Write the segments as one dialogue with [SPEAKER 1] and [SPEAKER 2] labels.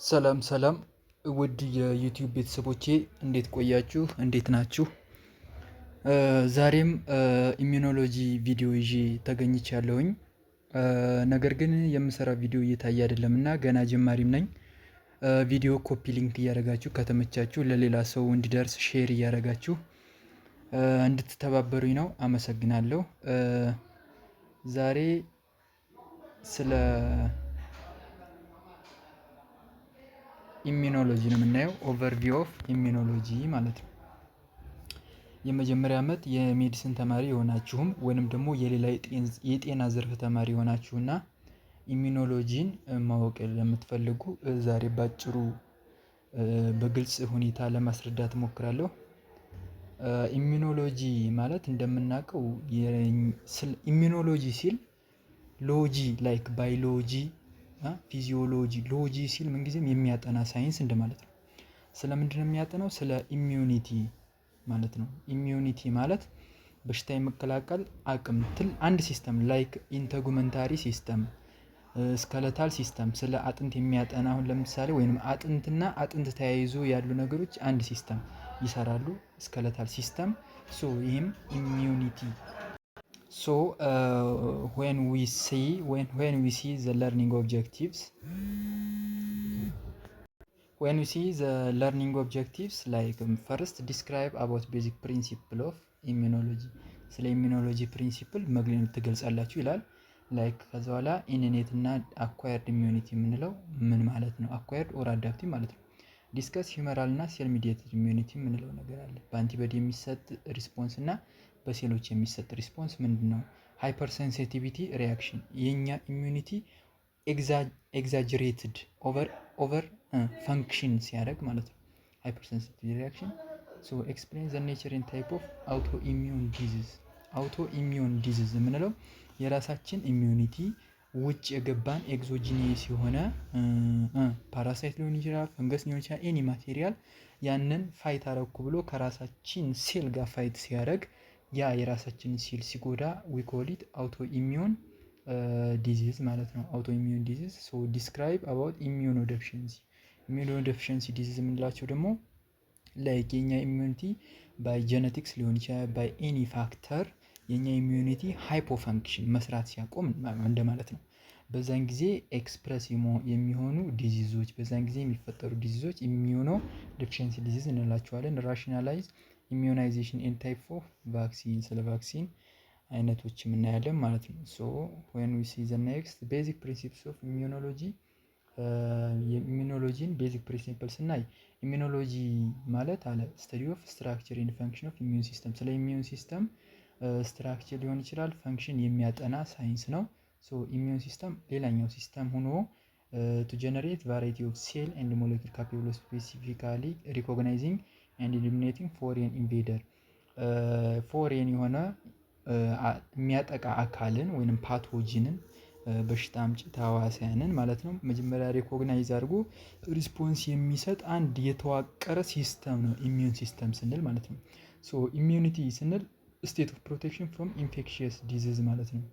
[SPEAKER 1] ሰላም ሰላም፣ ውድ የ YouTube ቤተሰቦቼ፣ እንዴት ቆያችሁ? እንዴት ናችሁ? ዛሬም immunology ቪዲዮ ይዤ ተገኝቻለሁኝ። ነገር ግን የምሰራው ቪዲዮ እየታየ አይደለም እና ገና ጀማሪም ነኝ። ቪዲዮ copy link እያደረጋችሁ፣ ከተመቻችሁ ለሌላ ሰው እንዲደርስ share እያደረጋችሁ እንድትተባበሩኝ ነው። አመሰግናለሁ። ዛሬ ስለ immunology ነው የምናየው። Overview of immunology ማለት ነው። የመጀመሪያ ዓመት የ medicine ተማሪ የሆናችሁም ወይንም ደግሞ የሌላ የጤና ዘርፍ ተማሪ የሆናችሁና immunology ን ማወቅ ለምትፈልጉ ዛሬ ባጭሩ በግልጽ ሁኔታ ለማስረዳት እሞክራለሁ። Immunology ማለት እንደምናውቀው immunology ሲል logy like biology፣ physiology፣ logy ሲል ምንጊዜም የሚያጠና ሳይንስ እንደማለት ነው። ስለምንድን ነው የሚያጠናው? ስለ immunity ማለት ነው። Immunity ማለት በሽታ የመከላከል አቅም ትል አንድ system like integumentary system፣ skeletal system፣ ስለ አጥንት የሚያጠና አሁን ለምሳሌ ወይንም አጥንትና አጥንት ተያይዞ ያሉ ነገሮች አንድ system ይሰራሉ። Skeletal system፣ so ይህም immunity። So when we see the learning objectives, when we see the learning objectives, like first, describe about basic principle of immunology፣ ስለ immunology principle መግለጽ ትገልጻላችሁ ይላል። Like ከዛ በኋላ innate እና acquired immunity የምንለው ምን ማለት ነው? Acquired or adaptive ማለት ነው። Discuss humoral እና cell mediated immunity የምንለው ነገር አለ። በ antibody የሚሰጥ response እና በሴሎች የሚሰጥ response ምንድን ነው? Hypersensitivity reaction፣ የኛ immunity exaggerated over function ሲያደርግ ማለት ነው። Hypersensitivity reaction። So explain the nature and type of autoimmune disease። Autoimmune disease የምንለው የራሳችን immunity ውጭ የገባን exogenous የሆነ parasite ሊሆን ይችላል፣ ፈንገስ ሊሆን ይችላል፣ any material ያንን fight አረኩ ብሎ ከራሳችን ሴል ጋር fight ሲያደርግ፣ ያ የራሳችንን ሴል ሲጎዳ we call it autoimmune disease ማለት ነው። Autoimmune disease። So describe about immunodeficiency። Immunodeficiency disease የምንላቸው ደግሞ like የኛ immunity by genetics ሊሆን ይችላል፣ by any factor የኛ immunity hypofunction መስራት ሲያቆም እንደማለት ነው። በዛን ጊዜ express የሚሆኑ disease ኦች፣ በዛን ጊዜ የሚፈጠሩ disease ኦች immunodeficiency disease እንላቸዋለን። Rationalize immunization and type of vaccine፣ ስለ vaccine አይነቶች እናያለን ማለት ነው። So when we see the next, basic principles of immunology፣ የ immunology ን basic principle ስናይ immunology ማለት አለ study of structure and function of immune system፣ ስለ immune system structure ሊሆን ይችላል፣ function የሚያጠና ሳይንስ ነው። So immune system ሌላኛው system ሆኖ to generate variety of cell and molecule capable of specifically recognizing and eliminating foreign invader፣ foreign የሆነ የሚያጠቃ አካልን ወይንም pathogen ን፣ በሽታ አምጪ ተህዋሲያንን ማለት ነው። መጀመሪያ recognize አድርጎ response የሚሰጥ አንድ የተዋቀረ system ነው immune system ስንል ማለት ነው። So immunity ስንል state of protection from infectious disease ማለት ነው።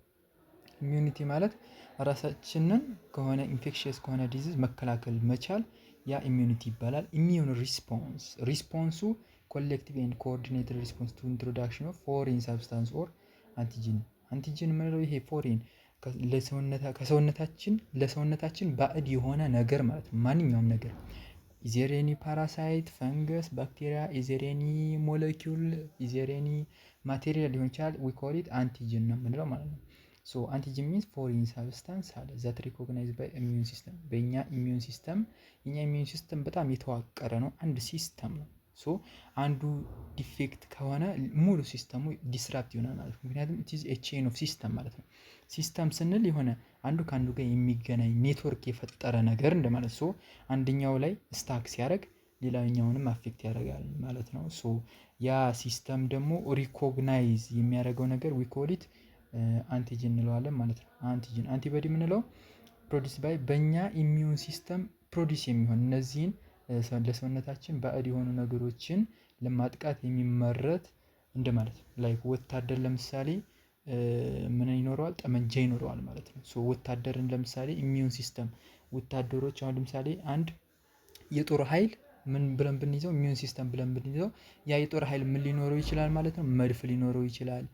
[SPEAKER 1] Immunity ማለት ራሳችንን ከሆነ infectious ከሆነ disease መከላከል መቻል፣ ያ immunity ይባላል። Immune response፣ response ኡ collective and coordinated response to introduction of foreign substance or antigen። Antigen የምንለው ይሄ foreign፣ ከሰውነታችን ለሰውነታችን ባዕድ የሆነ ነገር ማለት ነው። ማንኛውም ነገር፣ either any parasite፣ fungus፣ bacteria፣ either any molecule፣ either any material ሊሆን ይችላል፣ we call it antigen ነው የምንለው ማለት ነው። So antigen means foreign substance አለ that recognize by immune system፣ በእኛ immune system። የኛ immune system በጣም የተዋቀረ ነው፣ አንድ system ነው። So አንዱ defect ከሆነ ሙሉ system ኡ disrupt ይሆናል ማለት ነው። ምክንያቱም it is a chain of system ማለት ነው። System ስንል የሆነ አንዱ ከአንዱ ጋር የሚገናኝ ኔትወርክ የፈጠረ ነገር እንደማለት። So አንደኛው ላይ stuck ሲያደርግ ሌላኛውንም affect ያደርጋል ማለት ነው። So ያ system ደግሞ recognize የሚያደርገው ነገር we call it antigen እንለዋለን ማለት ነው። Antigen፣ antibody የምንለው produce by በእኛ immune system produce የሚሆን፣ እነዚህን ለሰውነታችን ባዕድ የሆኑ ነገሮችን ለማጥቃት የሚመረት እንደማለት ነው። Like ወታደር ለምሳሌ ምን ይኖረዋል? ጠመንጃ ይኖረዋል ማለት ነው። So ወታደርን ለምሳሌ immune system ወታደሮች አሁን ለምሳሌ አንድ የጦር ኃይል ምን ብለን ብንይዘው፣ immune system ብለን ብንይዘው ያ የጦር ኃይል ምን ሊኖረው ይችላል ማለት ነው? መድፍ ሊኖረው ይችላል፣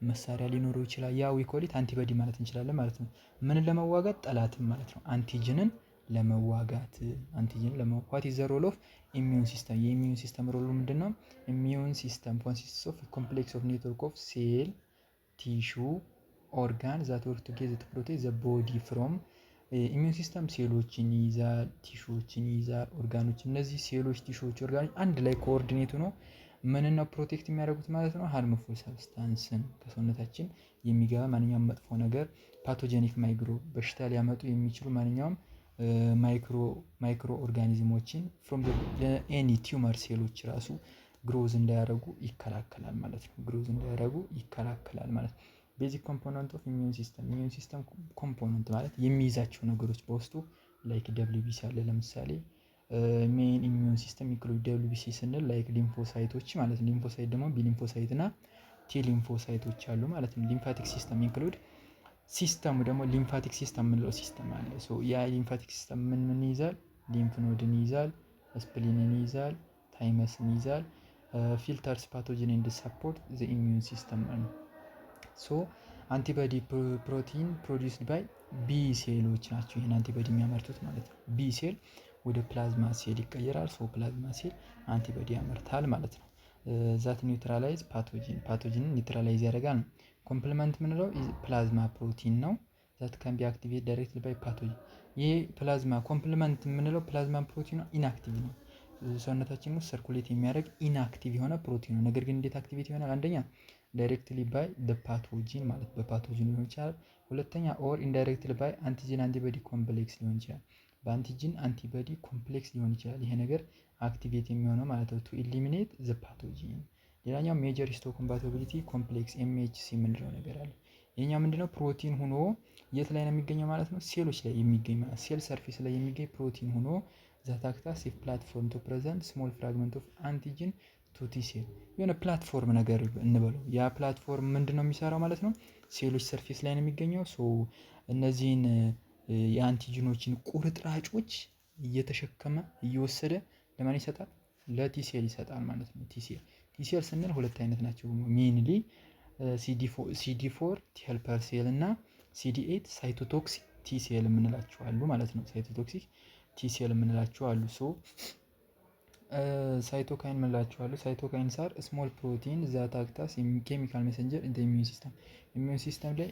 [SPEAKER 1] መሳሪያ ሊኖረው ይችላል። ያ we call it antibody ማለት እንችላለን ማለት ነው። ምንን ለመዋጋት? ጠላትን ማለት ነው። Antigen ን ለመዋጋት፣ antigen ለመዋጋት። Is the role of immune system። የ immune system role ኡ ምንድነው? Immune system consists of complex of network of cell, tissue, organ that work together to protect the body from። Immune system ሴሎችን ይይዛል፣ tissue ዎችን ይይዛል፣ ኦርጋኖች። እነዚህ ሴሎች፣ tissue ዎች፣ ኦርጋኖች አንድ ላይ coordinate ሆኖ ምንን ነው protect የሚያደርጉት ማለት ነው? Harmful substance ን፣ ከሰውነታችን የሚገባ ማንኛውም መጥፎ ነገር፣ pathogenic micro፣ በሽታ ሊያመጡ የሚችሉ ማንኛውም microorganism ኦችን from any tumor ሴሎች ራሱ growth እንዳያደርጉ ይከላከላል ማለት ነው። Growth እንዳያደርጉ ይከላከላል ማለት ነው። Basic component of immune system። Immune system component ማለት የሚይዛቸው ነገሮች በውስጡ like WBC አለ ለምሳሌ። Main immune system include WBC ስንል like lymphocyte ኦች ማለት ነው። Lymphocyte ደግሞ B lymphocyte እና T lymphocyte ኦች አሉ ማለት ነው። Lymphatic system include system ኡ ደግሞ lymphatic system የምንለው system አለ። So ያ lymphatic system ምን ምን ይይዛል? Lymph node ን ይይዛል፣ spleen ን ይይዛል፣ thymus ን ይይዛል። Filters pathogen and support the immune system ነው። So antibody protein produced by B ሴሎች ናቸው ይህን antibody የሚያመርቱት ማለት ነው። B cell ወደ plasma cell ይቀየራል። So plasma cell antibody ያመርታል ማለት ነው። That neutralize pathogen፣ pathogen ን neutralize ያደርጋል ነው። Complement የምንለው plasma protein ነው። That can be activate directly by pathogen። ይሄ ፕላዝማ complement የምንለው plasma protein ኑ inactive ነው። ሰውነታችን ውስጥ circulate የሚያደርግ inactive የሆነ ፕሮቲን ነው። ነገር ግን እንዴት activate ይሆናል? አንደኛ directly by the pathogen ማለት በ pathogen ሊሆን ይችላል። ሁለተኛ or indirectly by antigen antibody complex ሊሆን ይችላል። በ antigen antibody complex ሊሆን ይችላል። ይሄ ነገር activate የሚሆነው ማለት ነው to eliminate the pathogen። ሌላኛው major histocompatibility complex MHC የምንለው ነገር አለ። ይሄኛው ምንድነው? ፕሮቲን ሆኖ የት ላይ ነው የሚገኘው ማለት ነው? ሴሎች ላይ የሚገኝ ማለት cell surface ላይ የሚገኝ ፕሮቲን ሆኖ that act as a platform to present small fragment of antigen to T cell። የሆነ platform ነገር እንበለው። ያ platform ምንድነው የሚሰራው ማለት ነው? ሴሎች surface ላይ ነው የሚገኘው። So እነዚህን የ antigen ኦችን ቁርጥራጮች እየተሸከመ እየወሰደ ለማን ይሰጣል? ለ T cell ይሰጣል ማለት ነው። T cell ስንል ሁለት አይነት ናቸው mainly፣ CD4 T helper cell እና CD8 cytotoxic T cell የምንላቸው አሉ ማለት ነው። Cytotoxic T cell የምንላቸው አሉ። So cytokine የምንላቸው አሉ። Cytokines are small protein that act as chemical messenger in immune system። Immune system ላይ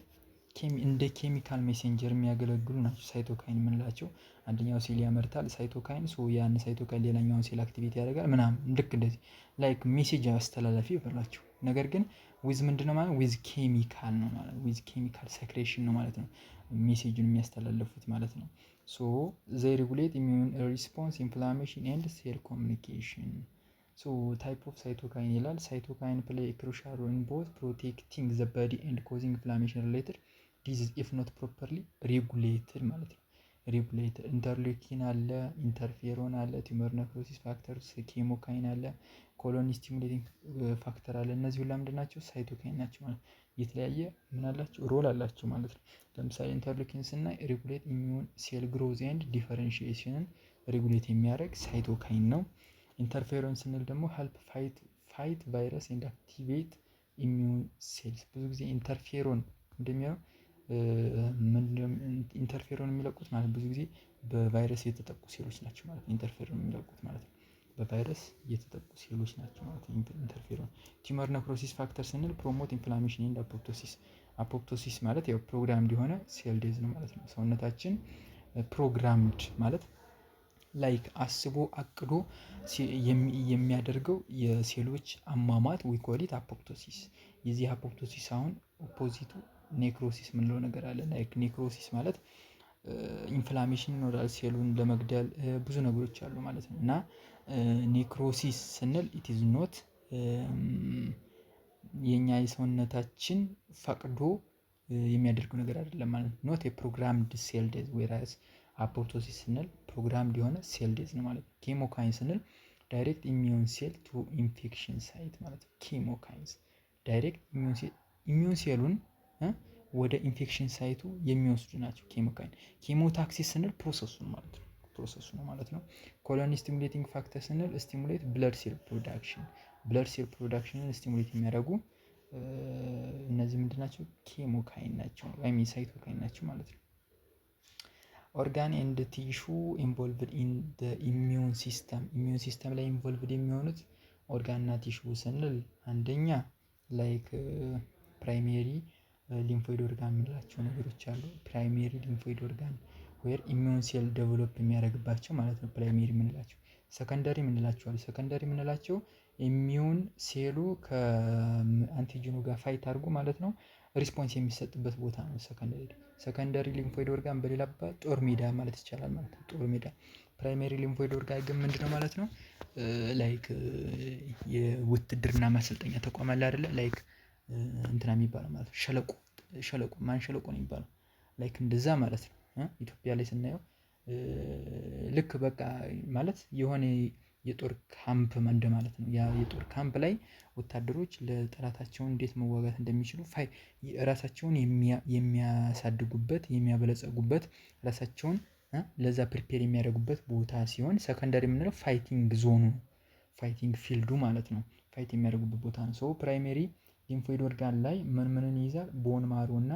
[SPEAKER 1] እንደ chemical messenger የሚያገለግሉ ናቸው cytokine የምንላቸው። አንደኛው ሴል ያመርታል cytokine፣ so ያን cytokine ሌላኛውን cell activate ያደርጋል ምናምን፣ ልክ እንደዚህ like message አስተላላፊ በላቸው። ነገር ግን with ምንድነው ማለት with ኬሚካል ነው ማለት with chemical secretion ነው ማለት ነው message ኡን የሚያስተላልፉት ማለት ነው። So they regulate immune response, inflammation and cell communication። So type of cytokine ይላል። Cytokine play crucial role in both protecting the body and causing inflammation related disease if not properly regulated ማለት ነው። Regulated interleukin አለ፣ interferon አለ፣ tumor necrosis factors፣ chemokine አለ፣ colony stimulating factor አለ። እነዚህ ሁላ ምንድን ናቸው? Cytokine ናቸው ማለት የተለያየ ምን አላቸው? Role አላቸው ማለት ነው። ለምሳሌ interleukin ስናይ regulate immune cell growth and differentiation ን regulate የሚያደርግ cytokine ነው። Interferon ስንል ደግሞ help fight virus and activate immune cells። ብዙ ጊዜ interferon እንደሚያው interferon የሚለቁት ማለት ብዙ ጊዜ በቫይረስ የተጠቁ ሴሎች ናቸው ማለት ነው። Interferon የሚለቁት ማለት ነው በቫይረስ የተጠቁ ሴሎች ናቸው ማለት ነው። Interferon። Tumor necrosis factor ስንል promote inflammation and apoptosis። Apoptosis ማለት ያው programmed የሆነ cell death ነው ማለት ነው። ሰውነታችን programmed ማለት like አስቦ አቅዶ የሚያደርገው የሴሎች አሟሟት we call it apoptosis። የዚህ apoptosis አሁን opposite ኡ necrosis የምንለው ነገር አለ። Like necrosis ማለት inflammation ይኖራል፣ ሴሉን ለመግደል ብዙ ነገሮች አሉ ማለት ነው። እና necrosis ስንል it is not የኛ የሰውነታችን ፈቅዶ የሚያደርገው ነገር አይደለም ማለት ነው። Not a programmed cell death, whereas apoptosis ስንል programmed የሆነ cell death ነው ማለት ነው። Chemokine ስንል direct immune cell to infection site ማለት ነው። Chemokines direct immune ሴሉን ወደ infection site ኡ የሚወስዱ ናቸው። Chemokine። Chemotaxis ስንል process ኡን ማለት ነው። process ኡ ነው ማለት ነው። Colony stimulating factor ስንል stimulate blood cell production፣ blood cell production ን stimulate የሚያደርጉ እነዚህ ምንድን ናቸው? Chemokine ናቸው ወይም cytokine ናቸው ማለት ነው። Organ and tissue involved in immune system። Immune system ላይ involved የሚሆኑት ኦርጋን እና tissue ስንል አንደኛ like primary lymphoid organ የምንላቸው ነገሮች አሉ። Primary lymphoid organ where immune cell develop የሚያደርግባቸው ማለት ነው። Primary የምንላቸው። Secondary የምንላቸው አሉ። Secondary የምንላቸው immune cell ኡ ከ antigen ኑ ጋር fight አድርጎ ማለት ነው response የሚሰጥበት ቦታ ነው። Secondary lymphoid organ በሌላ አባባል ጦር ሜዳ ማለት ይቻላል ማለት ነው። ጦር ሜዳ። Primary lymphoid organ ግን ምንድነው ማለት ነው? Like የውትድርና ማሰልጠኛ ተቋም አለ አይደለ? Like እንትና የሚባለው ማለት ነው፣ ሸለቆ፣ ሸለቆ ማን ሸለቆ ነው የሚባለው፣ like እንደዛ ማለት ነው። ኢትዮጵያ ላይ ስናየው ልክ በቃ ማለት የሆነ የጦር ካምፕ እንደማለት ነው። ያ የጦር ካምፕ ላይ ወታደሮች ለጠላታቸው እንዴት መዋጋት እንደሚችሉ ራሳቸውን የሚያሳድጉበት፣ የሚያበለጽጉበት፣ ራሳቸውን ለዛ prepare የሚያደርጉበት ቦታ ሲሆን secondary የምንለው fighting zone ኑ፣ fighting field ኡ ማለት ነው። Fight የሚያደርጉበት ቦታ ነው። So primary lymphoid organ ላይ ምን ምንን ይይዛል? Bone marrow እና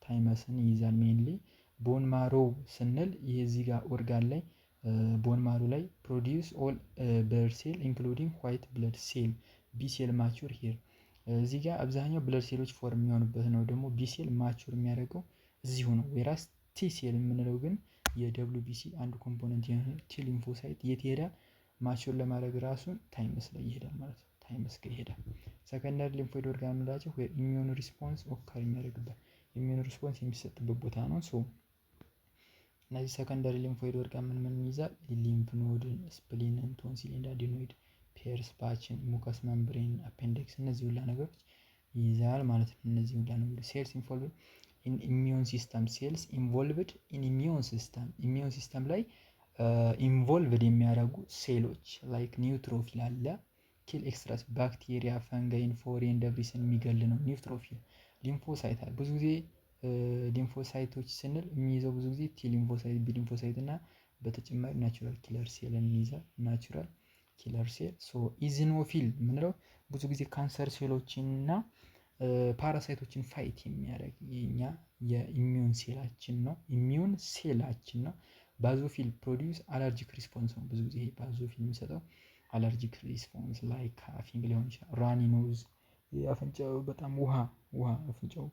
[SPEAKER 1] thymus ን ይይዛል። Mainly bone marrow ስንል ይሄ እዚህ ጋር ኦርጋን ላይ bone marrow ላይ produce all blood cell including white blood cell፣ B cell mature here። እዚህ ጋር አብዛኛው blood cell ኦች form የሚሆኑበት ነው። ደግሞ B cell mature የሚያደርገው እዚሁ ነው። Whereas T cell የምንለው ግን የ WBC አንዱ component የሆነ T lymphocyte የት ይሄዳል? Mature ለማድረግ ራሱን thymus ላይ ይሄዳል ማለት ነው። Thymus ጋር ይሄዳል። Secondary lymphoid organ የምንላቸው immune response occur የሚያደርግበት፣ immune response የሚሰጥበት ቦታ ነው። So እነዚህ secondary lymphoid organ ምን ምን ይይዛል? Lymph node ን፣ spleen ን፣ tonsil and adenoid፣ Peyer's patch ን፣ mucous membrane፣ appendix እነዚህ ሁላ ነገሮች ይይዛል ማለት ነው። እነዚህ ሁላ ነገሮች cells involved in immune system፣ cells involved in immune system፣ immune system ላይ involved የሚያደርጉ ሴሎች like neutrophil አለ፣ kill extras bacteria፣ fungi ን፣ foreign debris ን የሚገል ነው neutrophil። Lymphocyte አለ። ብዙ ጊዜ lymphocyte ኦች ስንል የሚይዘው ብዙ ጊዜ T lymphocyte፣ B lymphocyte እና በተጨማሪ natural killer cell ን ይይዛል። Natural killer cell። So eosinophil የምንለው ብዙ ጊዜ ካንሰር ሴሎችን እና parasite ኦችን fight የሚያደርግ የኛ የ immune cell ኣችን ነው። Immune cell ኣችን ነው። Basophil produce allergic response ነው። ብዙ ጊዜ basophil የሚሰጠው allergic response like coughing ሊሆን ይችላል። Runny nose፣ የአፍንጫው በጣም ውሃ ውሃ አፍንጫው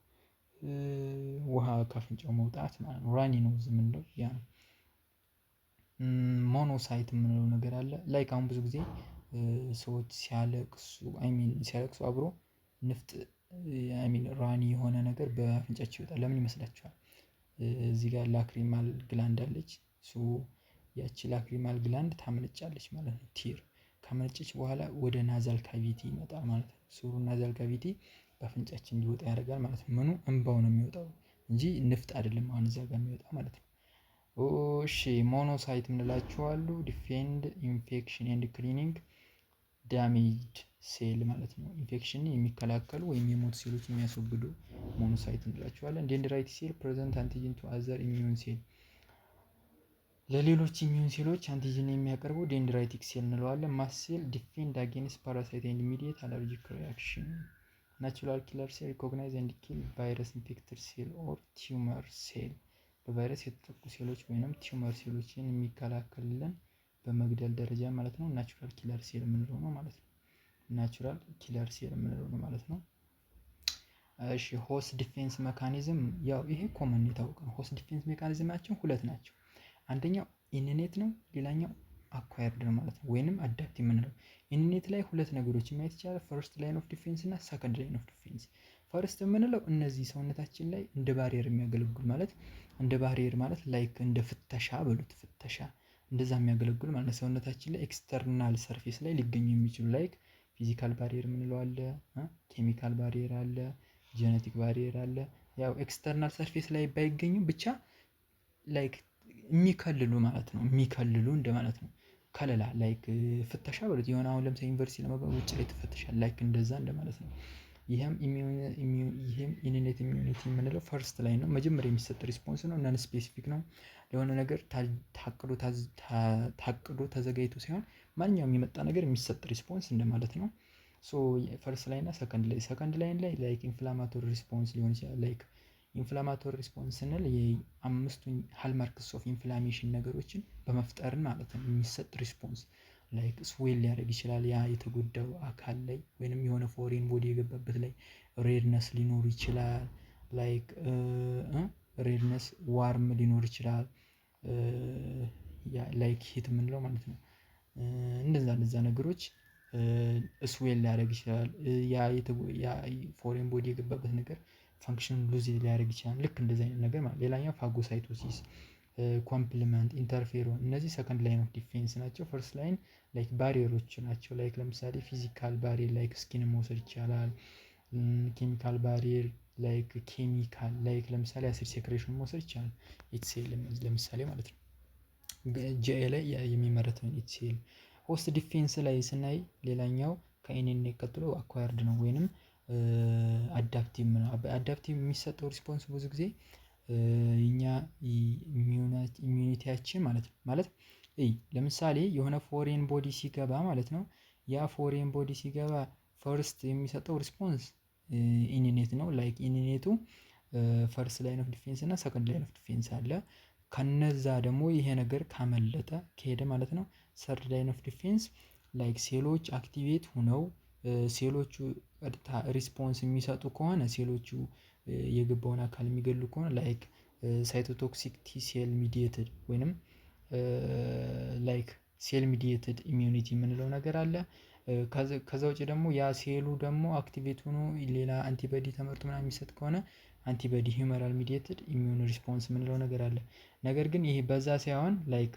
[SPEAKER 1] ውሃ ከአፍንጫው መውጣት ማለት ነው። Runny nose የምንለው ያ ነው። Monocyte የምንለው ነገር አለ። Like አሁን ብዙ ጊዜ ሰዎች ሲያለቅሱ፣ I mean ሲያለቅሱ አብሮ ንፍጥ፣ I mean runny የሆነ ነገር በአፍንጫቸው ይወጣል። ለምን ይመስላችኋል? እዚህ ጋር lacrimal gland አለች። So ያቺ lacrimal gland ታመነጫለች ማለት ነው። Tear ካመነጨች በኋላ ወደ nasal cavity ይመጣል ማለት ነው። So nasal cavity በአፍንጫችን እንዲወጣ ያደርጋል ማለት ነው። ምኑ? እንባው ነው የሚወጣው እንጂ ንፍጥ አይደለም አሁን እዛ ጋር የሚወጣው ማለት ነው። እሺ፣ monocyte የምንላቸው አሉ። Defend infection and cleaning damaged cell ማለት ነው። ኢንፌክሽን የሚከላከሉ ወይም የሞቱ ሴሎች የሚያስወግዱ monocyte እንላቸዋለን። Dendritic cell present antigen to other immune cell። ለሌሎች immune cell ኦች antigen የሚያቀርቡ dendritic cell እንለዋለን። Mast cell defend against parasite and mediate allergic reaction። Natural killer cell recognize and kill virus infected cell or tumor cell። በቫይረስ የተጠቁ ሴሎች ወይንም tumor ሴሎችን የሚከላከልልን በመግደል ደረጃ ማለት ነው። Natural killer cell የምንለው ነው ማለት ነው። Natural killer cell የምንለው ነው ማለት ነው። እሺ፣ host defense mechanism ያው ይሄ common የታወቀ ነው። Host defense mechanism ኣችን ሁለት ናቸው። አንደኛው innate ነው፣ ሌላኛው acquired ነው ማለት ነው፣ ወይንም adaptive የምንለው። Innate ላይ ሁለት ነገሮችን ማየት ይቻላል። First line of defense እና second line of defense። First የምንለው እነዚህ ሰውነታችን ላይ እንደ barrier የሚያገለግሉ ማለት፣ እንደ barrier ማለት like እንደ ፍተሻ በሉት፣ ፍተሻ እንደዛ የሚያገለግሉ ማለት ነው። ሰውነታችን ላይ external surface ላይ ሊገኙ የሚችሉ like physical barrier የምንለው አለ፣ chemical barrier አለ፣ genetic barrier አለ። ያው external surface ላይ ባይገኙም ብቻ like የሚከልሉ ማለት ነው። የሚከልሉ እንደማለት ነው። ከለላ like ፍተሻ በሉት፣ የሆነ አሁን ለምሳሌ ዩኒቨርሲቲ ለመግባት ውጭ ላይ ትፈተሻል፣ like እንደዛ እንደማለት ነው። ይሄም innate immunity የምንለው first line ነው፣ መጀመሪያ የሚሰጥ response ነው። Non specific ነው። ለሆነ ነገር ታቅዶ ተዘጋጅቶ ሳይሆን ማንኛውም የመጣ ነገር የሚሰጥ response እንደማለት ነው። So first line እና second line፣ second line ላይ like inflammatory response ሊሆን ይችላል። Like inflammatory response ስንል የአምስቱን hallmarks of inflammation ነገሮችን በመፍጠር ማለት ነው የሚሰጥ response። Like swell ሊያደርግ ይችላል ያ የተጎዳው አካል ላይ፣ ወይንም የሆነ foreign body የገባበት ላይ redness ሊኖር ይችላል። Like redness፣ warm ሊኖር ይችላል። Like heat የምንለው ማለት ነው። እንደዛ እንደዛ ነገሮች swell ሊያደርግ ይችላል። ያ foreign body የገባበት ነገር function lose ሊያደርግ ይችላል። ልክ እንደዚህ አይነት ነገር ማለት። ሌላኛው phagocytosis፣ complement፣ interferon እነዚህ second line of defense ናቸው። First line like barrier ኦች ናቸው። Like ለምሳሌ physical barrier like skin መውሰድ ይቻላል። Chemical barrier like chemical like ለምሳሌ acid secretion መውሰድ ይቻላል። HCl ለምሳሌ ማለት ነው። GI ላይ የሚመረተውን HCl። Host defense ላይ ስናይ ሌላኛው ከ innate ቀጥሎ acquired ነው ወይንም adaptive ነው። Adaptive የሚሰጠው response ብዙ ጊዜ እኛ immunity ያችን ማለት ነው። ማለት ለምሳሌ የሆነ foreign body ሲገባ ማለት ነው። ያ foreign body ሲገባ first የሚሰጠው response innate ነው። Like innate ኡ first line of defense እና second line of defense አለ። ከነዛ ደግሞ ይሄ ነገር ካመለጠ ከሄደ ማለት ነው third line of defense like ሴሎች activate ሆነው ሴሎቹ ቀጥታ response የሚሰጡ ከሆነ፣ ሴሎቹ የገባውን አካል የሚገሉ ከሆነ like cytotoxic T cell mediated ወይንም like cell mediated immunity የምንለው ነገር አለ። ከዛ ውጪ ደግሞ ያ ሴሉ ደግሞ activate ሆኖ ሌላ antibody ተመርቶ ምናምን የሚሰጥ ከሆነ antibody humoral mediated immune response የምንለው ነገር አለ። ነገር ግን ይሄ በዛ ሳይሆን like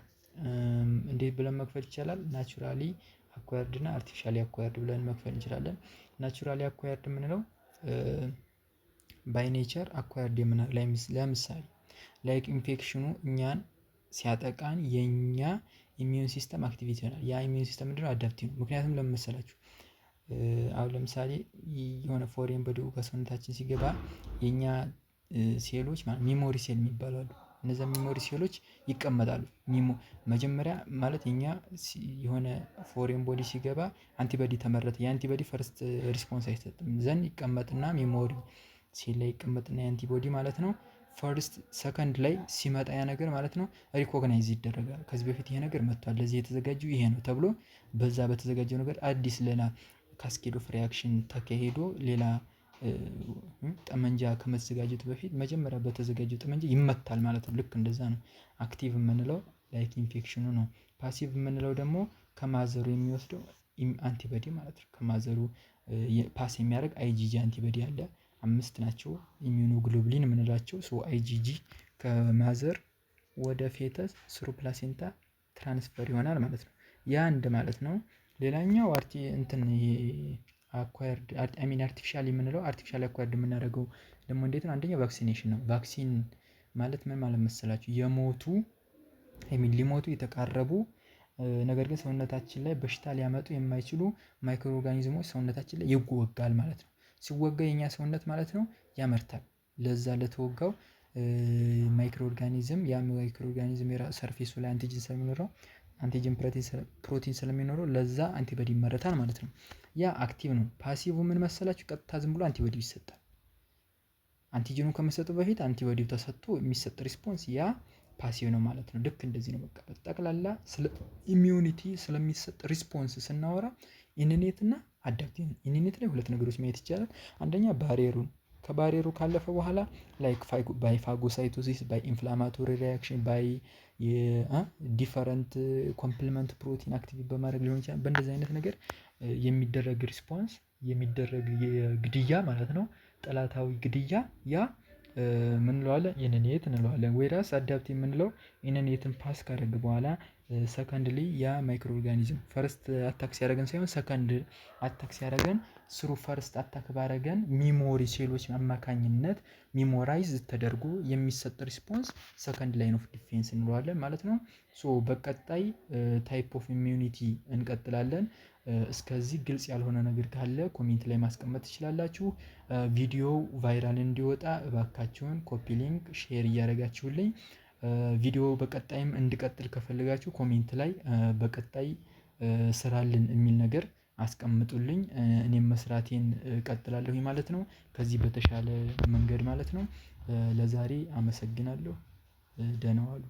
[SPEAKER 1] እንዴት ብለን መክፈል ይቻላል? Naturally acquired እና artificially acquired ብለን መክፈል እንችላለን። Naturally acquired የምንለው by nature acquired የምንለው ለምሳሌ like infection ኑ እኛን ሲያጠቃን የኛ immune system activate ይሆናል። ያ immune system ምንድነው? Adaptive ነው። ምክንያቱም ለምን መሰላችሁ? አሁን ለምሳሌ የሆነ foreign body ከሰውነታችን ሲገባ የኛ ሴሎች memory cell የሚባሉ አሉ። እነዛ memory ሴሎች ይቀመጣሉ። መጀመሪያ ማለት የኛ የሆነ foreign body ሲገባ antibody ተመረተ፣ የ antibody first response አይሰጥም፣ then ይቀመጥና memory cell ላይ ይቀመጥና የ antibody ማለት ነው first second ላይ ሲመጣ ያ ነገር ማለት ነው recognize ይደረጋል። ከዚህ በፊት ይሄ ነገር መጥቷል፣ ለዚህ የተዘጋጀው ይሄ ነው ተብሎ በዛ በተዘጋጀው ነገር አዲስ ሌላ cascade of reaction ተካሂዶ ሌላ ጠመንጃ ከመዘጋጀቱ በፊት መጀመሪያ በተዘጋጀው ጠመንጃ ይመታል ማለት ነው። ልክ እንደዛ ነው። Active የምንለው like infection ኑ ነው። Passive የምንለው ደግሞ ከ mother ኡ የሚወስደው antibody ማለት ነው። ከ mother ኡ pass የሚያደርግ IgG antibody አለ። አምስት ናቸው immunoglobulin የምንላቸው። So IgG ከ mother ወደ fetus through placenta transfer ይሆናል ማለት ነው። ያ አንድ ማለት ነው። ሌላኛው እንትን acquired፣ I mean artificial የምንለው፣ artificial acquired የምናደርገው ደግሞ እንዴት ነው? አንደኛው vaccination ነው። Vaccine ማለት ምን ማለት መሰላችሁ? የሞቱ፣ I mean ሊሞቱ የተቃረቡ ነገር ግን ሰውነታችን ላይ በሽታ ሊያመጡ የማይችሉ microorganism ኦች ሰውነታችን ላይ ይወጋል ማለት ነው። ሲወጋ የኛ ሰውነት ማለት ነው ያመርታል። ለዛ ለተወጋው microorganism ያ microorganism surface ኡ ላይ antigen ስለሚኖረው፣ antigen protein ስለሚኖረው ለዛ antibody ይመረታል ማለት ነው። ያ active ነው። Passive ምን መሰላችሁ? ቀጥታ ዝም ብሎ antibody ይሰጣል። Antigen ኑ ከመሰጠቱ በፊት antibody ው ተሰጥቶ የሚሰጥ response ያ passive ነው ማለት ነው። ልክ እንደዚህ ነው። በቃ በጠቅላላ ስለ immunity ስለሚሰጥ response ስናወራ innate እና adaptive ነው። Innate ላይ ሁለት ነገሮች ማየት ይቻላል። አንደኛ barrier ኡን፣ ከ barrier ኡ ካለፈ በኋላ like by phagocytosis፣ by inflammatory reaction፣ by different complement protein active በማድረግ ሊሆን ይችላል። በእንደዚህ አይነት ነገር የሚደረግ response፣ የሚደረግ ግድያ ማለት ነው። ጠላታዊ ግድያ ያ ምን እንለዋለን? Innate እንለዋለን። Whereas adaptive የምንለው innate ን pass ካደረገ በኋላ secondly ያ microorganism first attack ሲያደርገን ሳይሆን second attack ሲያደርገን through first attack ባደረገን memory ሴሎች አማካኝነት memorize ተደርጎ የሚሰጥ response second line of defense እንለዋለን ማለት ነው። So በቀጣይ type of immunity እንቀጥላለን። እስከዚህ ግልጽ ያልሆነ ነገር ካለ comment ላይ ማስቀመጥ ትችላላችሁ። ቪዲዮው viral እንዲወጣ እባካችሁን copy link፣ share እያደረጋችሁልኝ ቪዲዮ በቀጣይም እንድቀጥል ከፈለጋችሁ comment ላይ በቀጣይ ስራልን የሚል ነገር አስቀምጡልኝ እኔም መስራቴን እቀጥላለሁኝ ማለት ነው። ከዚህ በተሻለ መንገድ ማለት ነው። ለዛሬ አመሰግናለሁ። ደህና ዋሉ።